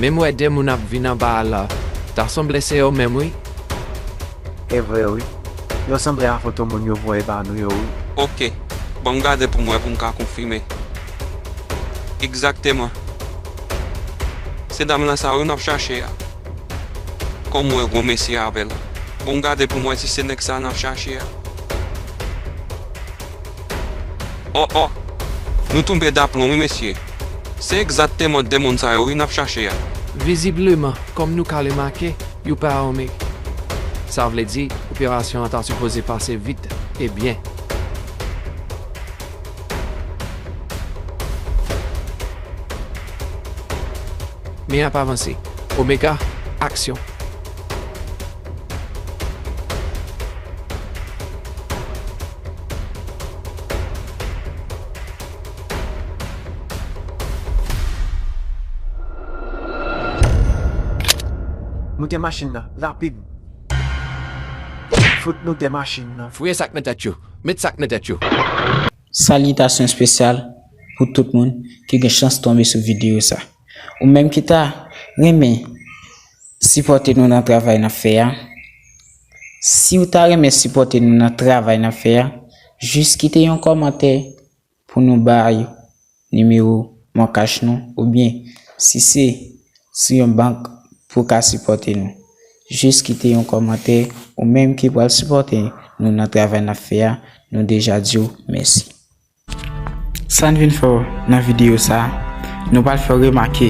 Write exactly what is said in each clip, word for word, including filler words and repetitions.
Men m wè de moun ap vin anba a la. Ta sanble se yo menm wi. E vre wi. Yo sanble a foto moun yo voye ba nou yo wi. Oke. Ban m gade pou m wè pou m ka konfime. Egzakteman. Se dam lan sa wi n ap chache a. Kòm m wè gwo mesye avè l. Bon, gade pou m wè si se nèg sa n ap chache a. O, o! Nou tonbe daplon wi, mesye. Se egzakteman de moun sa yo wi n ap chache a. Vizibleman, kòm nou ka remake, yo pa ame. Sa vle di, operasyon an ta sipoze pase vit e byen. Men ap avanse. Omega, aksyon. Moute machin nan, rapid. Fout nou de machin nan. Fouye sa k nan tèt yo. Met sa k nan tèt yo. Salitasyon espesyal pou tout moun ki gen chans tonbe sou videyo sa. Ou menm ki ta renmen sipòte nou nan travay n ap fè a, si w ta renmen sipòte nou nan travay n ap fè a, jis kite yon kòmantè pou nou bay nimewo MonCash nou, oubyen si se sou yon bank pou w ka sipòte nou. Jis kite yon kòmantè, ou menm ki pral sipòte nou nan travay n ap fè a, nou deja di w mèsi. Sa n vin fè w nan videyo sa a, nou pral fè w remake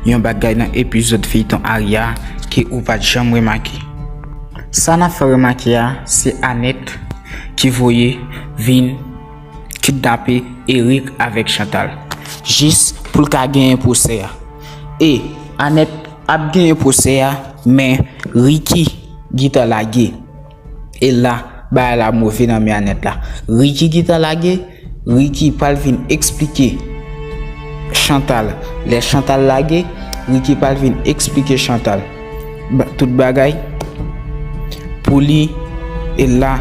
yon bagay nan epizòd feyton Arya ke ou pa t janm remake. Sa n ap fè w remake a, se Anèt ki voye vin kidnape Eric avèk Chantal, jis pou l ka genyen pwosè a. E Anèt ap genyen pwosè a, men Ricky gentan lage. E la, bagay la move nan men Anèt la. Ricky gentan lage, Ricky pral vin eksplike Chantal. Lè Chantal lage, Ricky pral vin eksplike Chantal ba- tout bagay pou li, e la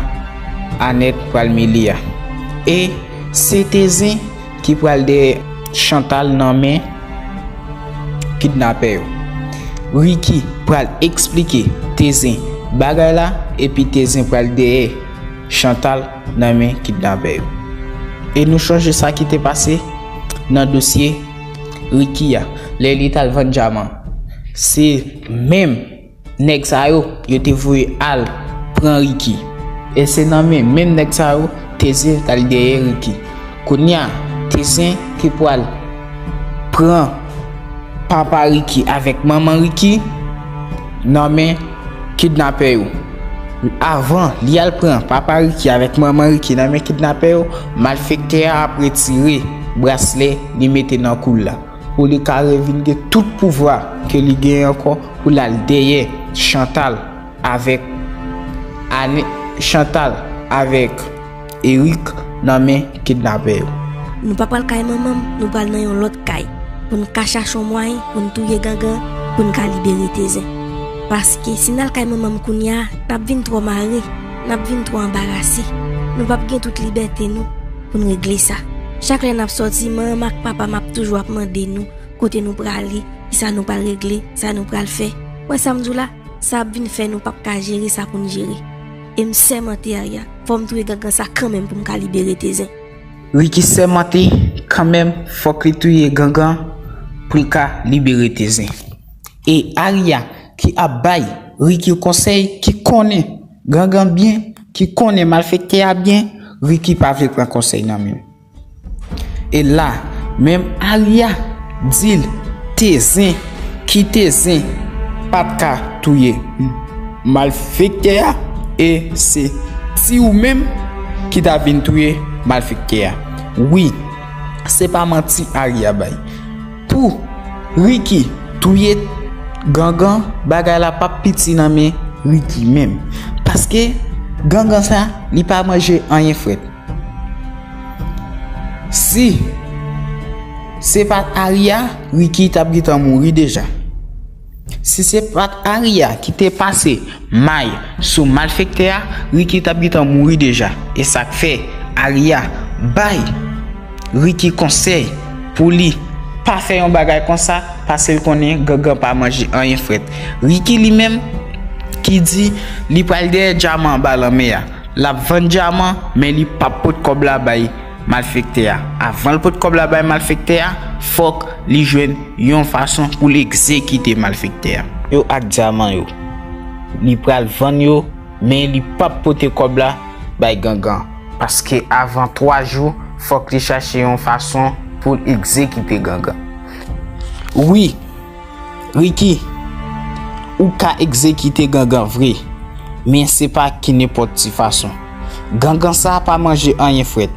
Anèt pral mele a. E se Tezen ki pral dèyè Chantal nan men kidnapè yo. Ricky pral eksplike Tezen bagay la, epi Tezen pral dèyè Chantal nan men kidnapè yo. E nou chonje sa ki te pase nan dosye Ricky a, lè li t al vann dyaman. Se menm nèg sa yo, yo te voye al pran Ricky. E se nan men menm nèg sa yo, Tezen t al dèyè Ricky. Kounye a, Tezen ki pral pran papa Ricky avèk manman Ricky nan men kidnapè yo. Avan li al pran papa Ricky avèk manman Ricky nan men kidnapè yo, malfektè a ap retire braslè li mete nan kou l la, pou li ka revin gen tout pouvwa ke li genyen ankò, pou l al dèyè Chantal avèk Ane, Chantal avèk Eric nan men kidnapè yo. Nou pa pral kay manman m, nou pral nan yon lòt kay. Pou n ka chache yon mwayen pou n touye Gangan, pou n ka libere Tezen. Paske si n al kay manman m kounye a, n ap vin twò mare, n ap vin twò anbarase. Nou p ap gen tout libète nou pou n regle sa. Chak lè n ap sòti, manman m ak papa m ap toujou ap mande nou kote nou prale, kisa nou pral regle, sa nou pral fè. Wè sa m di w la, sa ap vin fè nou p ap ka jere sa pou n jere. E m sèmante Arya, fò m touye Gangan sa kanmenm pou m ka libere Tezen. Ricky sèmante kanmenm fòk li touye Gangan pou l ka libere Tezen. E Arya ki ap bay Ricky konsèy, ki konnen Gangan byen, ki konnen malfektè a byen, Ricky pa vle pran konsèy nan men l. E la, menm Arya di l Tezen, ki Tezen pa t ka touye malfektè a, e se ti ou menm ki ta vin touye malfektè a. Wi, se pa manti Arya bay. Pou Ricky touye Gangan, bagay la p ap piti nan men Ricky menm. Paske Gangan sa, li pa manje anyen frèt. Si se pa t Arya, Ricky t ap gentan mouri deja. Si se pa t Arya ki te pase may sou malfektè a, Ricky t ap gentan mouri deja. E sa k fè Arya bay Ricky konsèy pou li pa fè yon bagay konsa, paske l konnen gangan pa manje anyen frèt. Ricky li menm ki di li pral dèyè dyaman anba lanmè a. L ap vann dyaman, men li p ap pot kòb la bay malfektè a. Avan l pot kòb la bay malfektè a, fòk li jwenn yon fason pou l egzekite malfektè a. Yo ak dyaman yo. Li pral vann yo, men li p ap pote kòb la bay gangan. Paske avan twa jou, fòk li chache yon fason pou l egzekite gangan. Wi, Ricky, ou ka egzekite gangan vre, men se pa ki nenpòt ti fason. Gangan sa pa manje anyen frèt.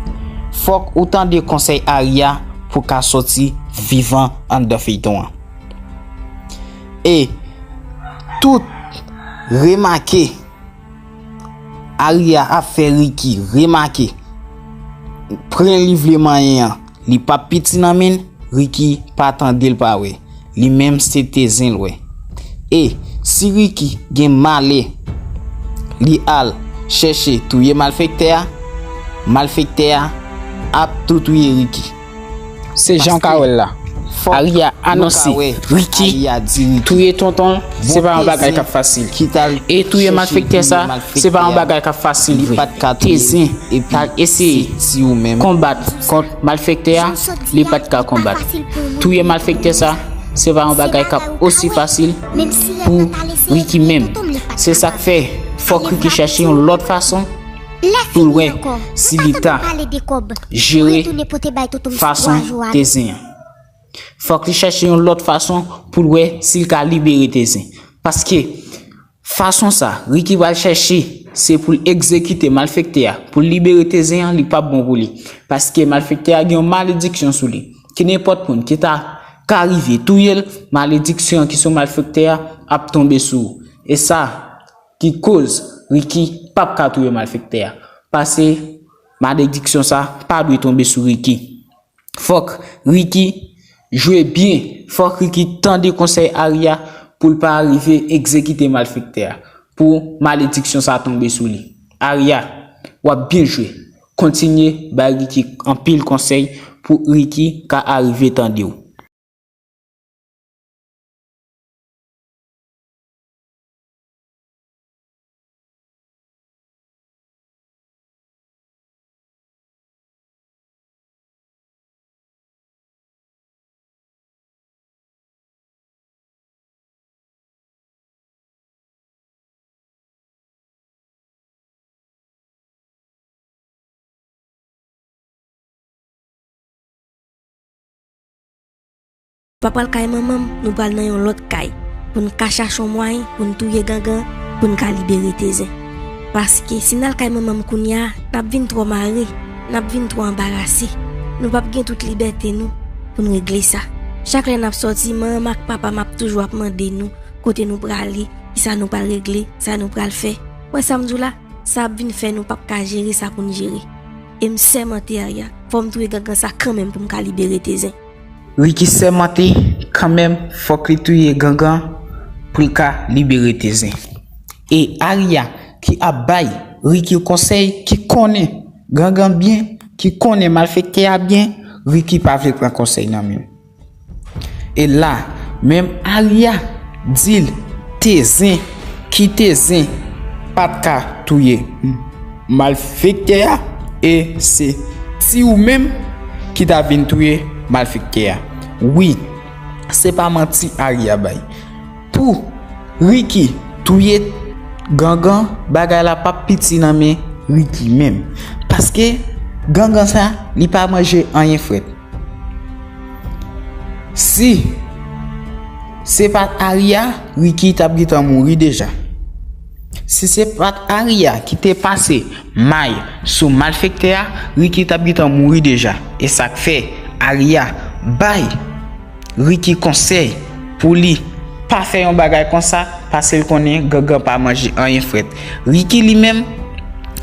Fòk ou tande konsèy Aria pou ka sòti vivan anndan feyton an. E tout remake Aria ap fè Ricky remake pran li vle manyen an, li p ap piti nan men l, Ricky pa tande l pa wè. Li menm se te zen l wè. E si Ricky gen malè, li al chèche touye malfektè a, malfektè a ap tou touye Ricky. Se jan w ka wè l la. Aria anonse Ricky touye tonton l, se pa yon bagay k ap fasil. E touye malfektè sa, se pa yon bagay k ap fasil vre. Te zen t al eseye konbat kont malfektè a, li pa t ka konbat. Touye malfektè sa, se pa yon bagay k ap osi fasil pou Ricky menm. Se sa k fè, fòk Ricky chèche yon lòt fason pou l wè si li ta jere fason te zen an. Fòk li chèche yon lòt fason pou l wè si l ka libere te zen. Paske fason sa, Ricky pral chèche, se pou l egzekite malfektè a, pou l libere te zen an, li p ap bon pou li. Paske malfektè a gen yon malediksyon sou li. Ki nenpòt moun ki ta ka rive touye l, malediksyon an ki sou malfektè a ap tonbe sou ou. E sa ki koz Ricky p ap ka touye malfektè a. Paske malediksyon sa pa dwe tonbe sou Ricky. Fòk Ricky jwe byen. Fòk Ricky tande konsèy Aria pou l pa rive egzekite malfektè a. Pou malediksyon sa tonbe sou li. Aria, w ap byen jwe. Kontinye bay Ricky anpil konsèy pou Ricky ka arive tande w. Pa pral kay manman m, nou pral nan yon lòt kay. Pou n ka chache yon mwayen pou n touye gangan, pou n ka libere Tezen. Paske si n al kay manman m kounye a, n ap vin twò mare, n ap vin twò anbarase. Nou p ap gen tout libète nou pou n regle sa. Chak lè n ap sòti, manman m ak papa m ap toujou ap mande nou kote nou prale, kisa nou pral regle, sa nou pral fè. W wè sa m di w la? Sa ap vin fè nou p ap ka jere sa pou n jere. E m sèmante Aria, fò m touye gangan sa kanmenm pou m ka libere Tezen. Ricky sèmante kanmenm fòk li touye gangan pou l ka libere Tezen. E Aria ki ap bay Ricky konsèy, ki konnen gangan byen, ki konnen malfektè a byen, Ricky pa vle pran konsèy nan men l. E la, menm Aria di l Tezen, ki Tezen pa t ka touye malfektè a, e se ti ou menm ki ta vin touye malfektè a. Wi, se pa manti Aria bay. Pou Ricky touye gangan, bagay la p ap piti nan men Ricky menm. Paske gangan sa, li pa manje anyen frèt. Si se pa t Aria, Ricky t ap gentan mouri deja. Si se pa t Aria ki te pase may sou malfektè a, Ricky t ap gentan mouri deja. E sa k fè Aria bay Ricky konsèy pou li pa fè yon bagay konsa, paske l konnen gangan pa manje anyen frèt. Ricky li menm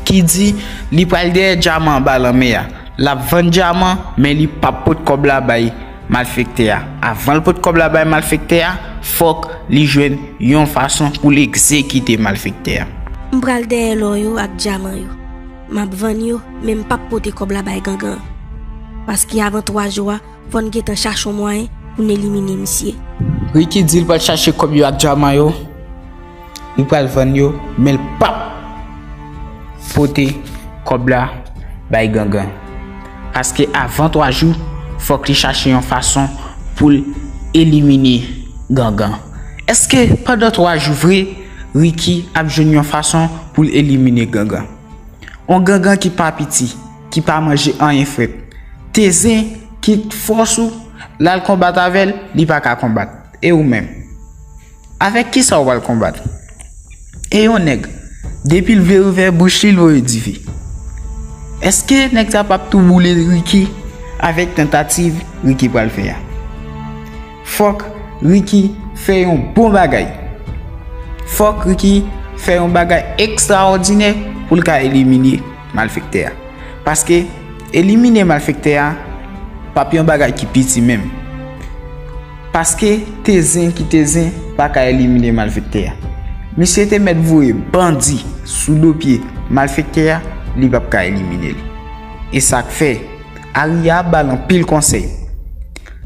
ki di li pral dèyè dyaman anba lanmè a. L ap vann dyaman, men li p ap pot kòb la bay malfektè a. Avan l pot kòb la bay malfektè a, fòk li jwenn yon fason pou l egzekite malfektè a. M pral dèyè lò yo ak dyaman yo. M ap vann yo, men m p ap pote kòb la bay gangan. Paske avan twa jou a, fò n gentan chache yon mwayen pou n elimine misye. Ricky di l pral chache kòb yo ak dyaman yo, li pral vann yo, men l p ap pote kòb la bay Gangan. Paske avan twa jou, fòk li chache yon fason pou l elimine Gangan. Èske pandan twa jou vre, Ricky ap jwenn yon fason pou l elimine Gangan? On Gangan ki pa piti, ki pa manje anyen frèt. Tezen ki fòs ou, l al konbat avè l, li pa ka konbat. E ou menm? Avèk kisa w pral konbat? E yon nèg, depi l vle ouvè bouch li, l voye dife. Èske nèg sa p ap tou boule Ricky avèk tantativ Ricky pral fè a? Fòk Ricky fè yon bon bagay. Fòk Ricky fè yon bagay ekstraòdinè pou l ka elimine malfektè a. Paske elimine malfektè a p ap yon bagay ki piti menm. Paske Tezen ki Tezen pa ka elimine malfektè a. Misye te mèt voye bandi sou do pye malfektè a, li p ap ka elimine l. E sa k fè Aria ba l anpil konsèy.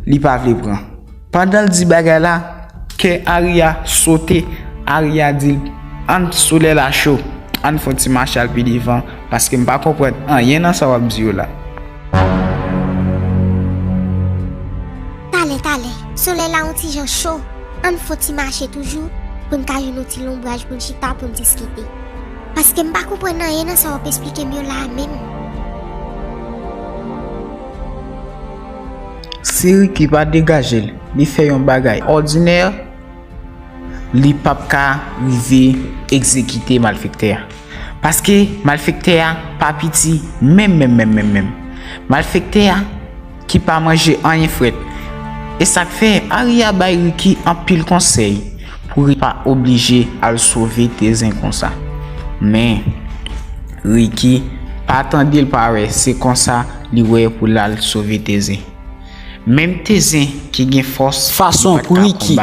Li pa vle pran. Pandan l di bagay la, kè Aria sote. Aria di l, "Ann, solèy la cho, ann fè yon ti mache al pi devan, paske m pa konprann anyen nan sa w ap di yo la." "Talè, talè, solèy la yon ti jan cho. Ann fè yon ti mache toujou, pou n ka jwenn yon ti lonbraj pou n chita, pou n diskite. Paske m pa konprann anyen nan sa w ap esplike m yo la a menm." Si Ricky pa degaje l, li fè yon bagay òdinè, li p ap ka rive egzekite malfektè a. Paske malfektè a pa piti menm, menm, menm, menm, menm. Malfektè a ki pa manje anyen frèt. E sa k fè Aria bay Ricky anpil konsèy pou Ricky pa oblije al sove Tezen konsa. Men, Ricky pa tande l pa wè, se konsa li wè pou l al sove Tezen. Menm Tezen ki gen fòs, fason pou Ricky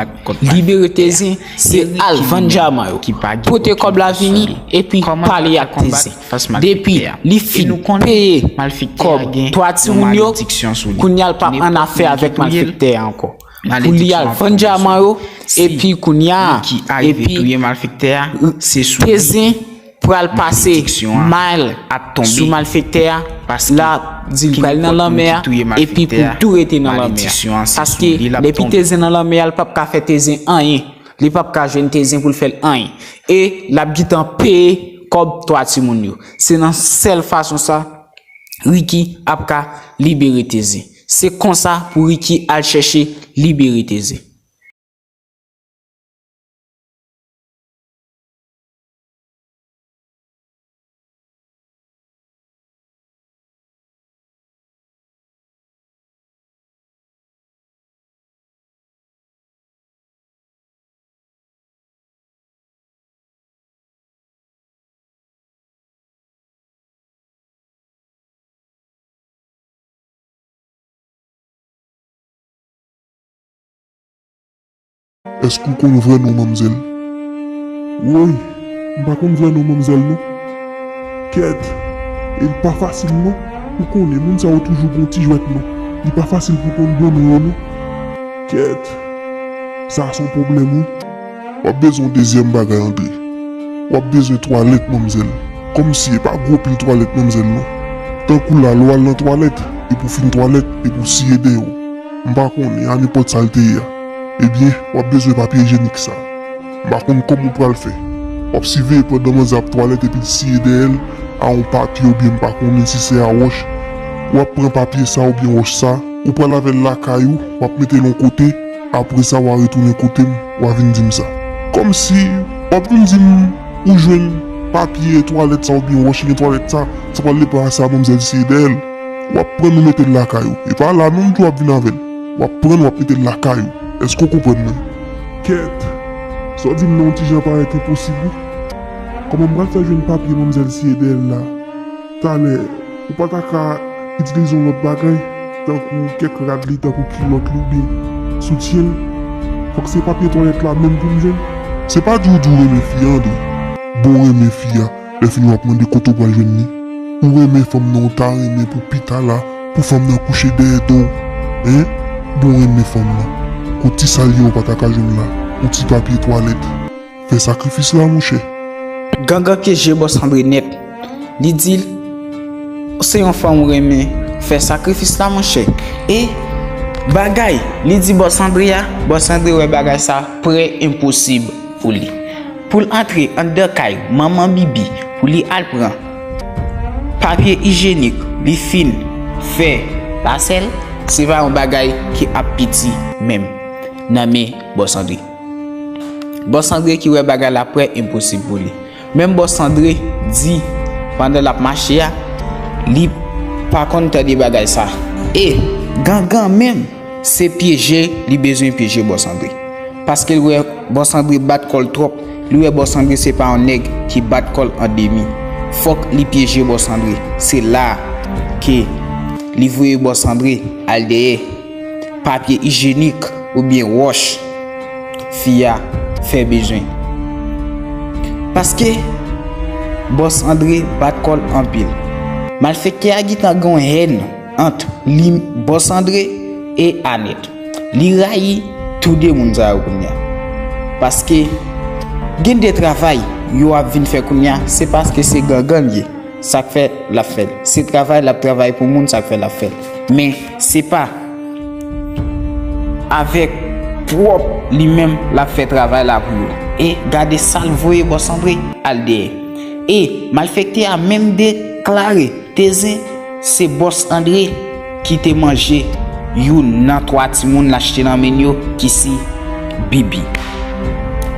libere Tezen, se al vann dyaman yo, pote kòb la vini, epi pale ak Tezen. Depi li fin peye kòb twa timoun yo, kounye a l p ap annafè avèk malfektè a ankò. Pou li al vann dyaman yo, epi kounye a, epi Tezen pral pase mal sou malfektè a, l ap di l pral nan lanmè a, epi pou l tou rete nan lanmè a. Paske depi Tezen nan lanmè a, l p ap ka fè Tezen anyen. Li p ap ka jwenn Tezen pou l fè l anyen. E l ap gentan peye kòb twa timoun yo. Se nan sèl fason sa, Ricky ap ka libere Tezen. Se konsa pou Ricky al chèche libere Tezen. Èske w konn vrè non manmzèl? Woy, m pa konn vrè non manmzèl non. Kèt, e l pa fasil non. Ou konnen, moun sa yo toujou gon ti jwèt non. Li pa fasil pou konn bon non yo non. Kèt, sa se yon pwoblèm wi. W ap bezwen yon dezyèm bagay antre. W ap bezwen twalèt manmzèl. Kòmsi e pa gwo pil twalèt manmzèl non. Tankou la lè w al nan twalèt, epi w fin twalèt, epi w siye dèyè w. M pa konnen, a nenpòt sa l te ye a. Ebyen, w ap bezwen papye ijyenik sa. M pa konn kòman w pral fè. W ap siveye pandan manzè ap twalèt epi l siye dèyè l a yon papye oubyen m pa konnen si se a wòch. W ap pran papye sa oubyen wòch sa, ou pral avè l lakay ou, w ap mete l yon kote, apre sa w a retounen kote m, w a vin di m sa. Kòmsi w ap vin di m ou jwenn papye twalèt sa oubyen wòch ki gen twalèt sa, sa pral deplase a manmzèl siye dèyè l. W ap pran l ou mete l lakay ou. E pa la menm tou w ap vin avè l. W ap pran l w ap mete l lakay ou. Èske w konprann mwen? Kèt! Sa w di m nan yon ti jan parèt enposib wi. Kòman m pral fè jwenn papye manmzèl siye dèyè l la? Talè, ou pa ta ka itilize yon lòt bagay, tankou kèk rad li, tankou kilòt li oubyen soutyen l? Fòk se papye twalèt la menm pou m jwenn? Se pa di w di w renmen fi a, André. Bon, w renmen fi a. Lè fini w ap mande kote w pral jwenn li. Ou renmen fanm nan, ou ta renmen pou pita la, pou fanm nan kouche dèyè do w. Hein? Bon, w renmen fanm nan. Pou ti sa l ye ou pa ta ka jwenn la, yon ti papye twalèt. Fè sakrifis la, monchè. Gangan pyeje Bòs Andre nèt. Li di l, se yon fanm ou renmen, fè sakrifis la, monchè. E bagay li di Bòs Andre a, Bòs Andre wè bagay sa prè enposib pou li. Pou l antre anndan kay manman Bibi, pou li al pran papye ijyenik, li fin fè pasèl, se pa yon bagay ki ap piti menm nan men Bòs Andre. Bòs Andre ki wè bagay la prè enposib pou li. Menm Bòs Andre di, pandan l ap mache a, li pa konn tande bagay sa. E Gangan menm, se pyeje li bezwen pyeje Bòs Andre. Paske l wè Bòs Andre bat kò l twòp, li wè Bòs Andre se pa yon nèg ki bat kò l an demi. Fòk li pyeje Bòs Andre. Se la ke li voye Bòs Andre al dèyè papye ijyenik oubyen wòch fi a fè bezwen. Paske Bòs Andre bat kò l anpil. Malfektè a gentan gen yon hèn ant li, Bòs Andre, e Anèt. Li rayi tou de moun sa yo kounye a. Paske gen de travay yo ap vin fè kounye a, se paske se Gangan l ye. Sa k fè l ap fè l. Se travay l ap travay pou moun, sa k fè l ap fè l. Men se pa avèk pwòp li menm l ap fè travay la pou yo. E gade sa l voye Bòs Andre al dèyè. E malfektè a menm deklare Tezen se Bòs Andre ki te manje youn nan twa timoun l achte nan men yo ki se Bibi.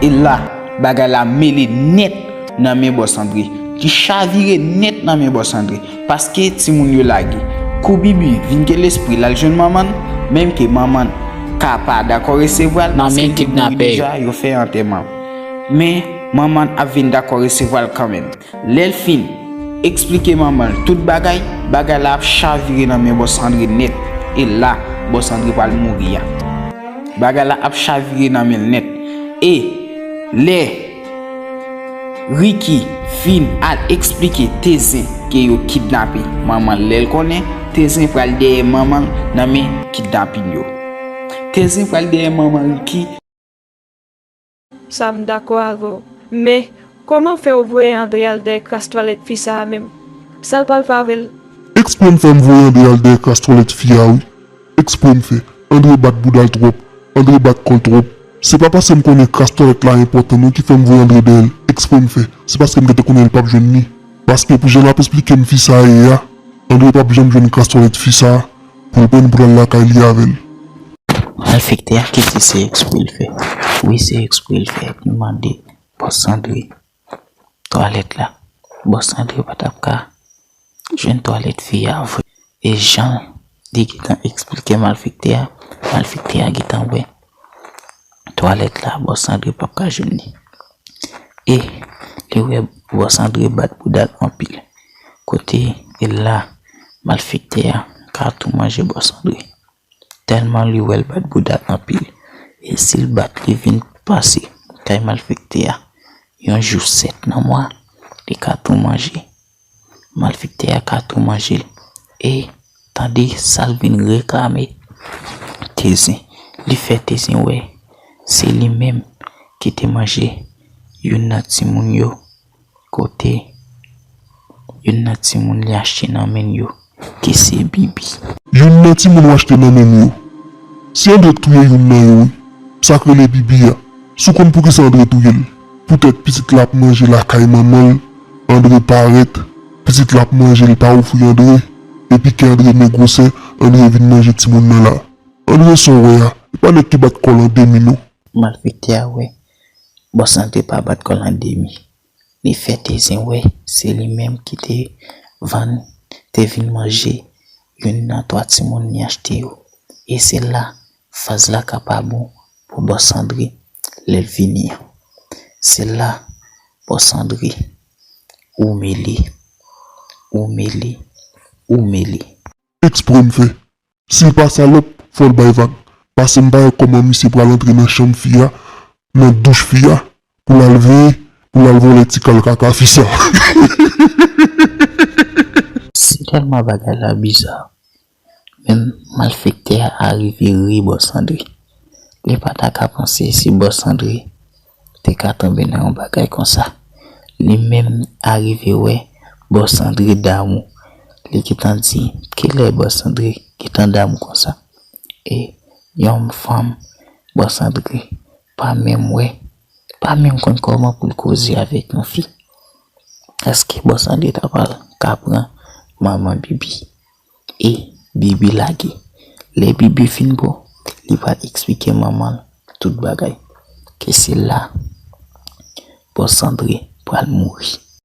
E la, bagay la mele nèt nan men Bòs Andre. Li chavire nèt nan men Bòs Andre. Paske timoun yo lage. Kou Bibi vin gen lespri l al jwenn manman l, menm ke manman l ka pa dakò resevwa l, paske li te mouri deja, yo fè antèman. Men manman l ap vin dakò resevwa l kanmenm. Lè l fin eksplike manman l tout bagay, bagay la ap chavire nan men Bòs Andre nèt. E la, Bòs Andre pral mouri a. Bagay la ap chavire nan men l nèt. E lè Ricky fin al eksplike Tezen ke yo kidnape manman l, lè l konnen Tezen pral dèyè manman l nan men kidnapin yo. Tezen pral dèyè manman Ricky. Sa m dakò avè w. Men, kòman fè w voye Andre al dèyè kras twalèt fi sa a menm? Sa l pral fè avè l? Eksprè m fè m voye Andre al dèyè kras twalèt fi a wi. Eksprè m fè. Andre bat bouda l twòp. Andre bat kò l twòp. Se pa paske m konnen kras twalèt la enpòtan non ki fè m voye Andre dèyè l. Eksprè m fè. Se paske m gentan konnen l p ap jwenn li. Paske pou jan l ap eksplike m fi sa a ye a, Andre p ap janm jwenn kras twalèt fi sa a pou l pran l pou l al lakay li avè l. Malfektè a ki di se eksprè l fè. Wi, se eksprè l fè. Li mande Bòs Andre twalèt la. Bòs Andre pa t ap ka jwenn twalèt fi a vre. E jan li gentan eksplike malfektè a, malfektè a gentan wè twalèt la, Bòs Andre p ap ka jwenn li. E li wè Bòs Andre bat bouda l anpil. Kote e la malfektè a ka tou manje Bòs Andre. Tèlman li wè l bat bouda l anpil. E si l bat li vin pase kay malfektè a yon jou sèt nan mwa, li ka tou manje. Malfektè a ka tou manje l. E tande sa l vin reklame Tezen. Li fè Tezen wè se li menm ki te manje youn nan timoun yo kote youn nan timoun li achte nan men l yo ki se Bibi. Youn nan timoun w achte nan men m yo. Se Andre k touye youn nan yo wi. Sa k rele Bibi a. Si w konn poukisa Andre touye l. Poutèt pitit la ap manje lakay manman l, Andre parèt, pitit la ap manje l pa ofri Andre, epi ke Andre men gwosè, Andre vin manje timoun nan la. Andre sa w wè a, e pa nèg ki bat kò l an demi non. Malfektè a wè Bòs Andre pa bat kò l an demi. Li fè Tezen wè se li menm ki te vann, te vin manje youn nan twa timoun li achte yo. E se la faz la ka pa bon pou Bòs Andre lè l vini an. Se la Bòs Andre ou mele, ou mele, ou mele. Eksprè m fè. Si l pa salòp, fò l bay vag. Pase m pa wè kòman misye pral antre nan chanm fi a, nan douch fi a, pou l al veye, pou l al vòlè ti kal kaka fi sa. Se tèlman bagay la biza. Menm malfektè a rive ri Bòs Andre. Li pa ta ka panse si Bòs Andre te ka tonbe nan yon bagay konsa. Li menm arive wè Bòs Andre damou. Li gentan di, kilè Bòs Andre gentan damou konsa? E yon fanm Bòs Andre pa menm wè, pa menm konn kòman pou l koze avèk yon fi. Èske Bòs Andre ta pral ka pran manman Bibi? E Bibi lage. Lè Bibi fin bon, li pral eksplike manman l tout bagay. Ke se la Bòs Andre pral mouri.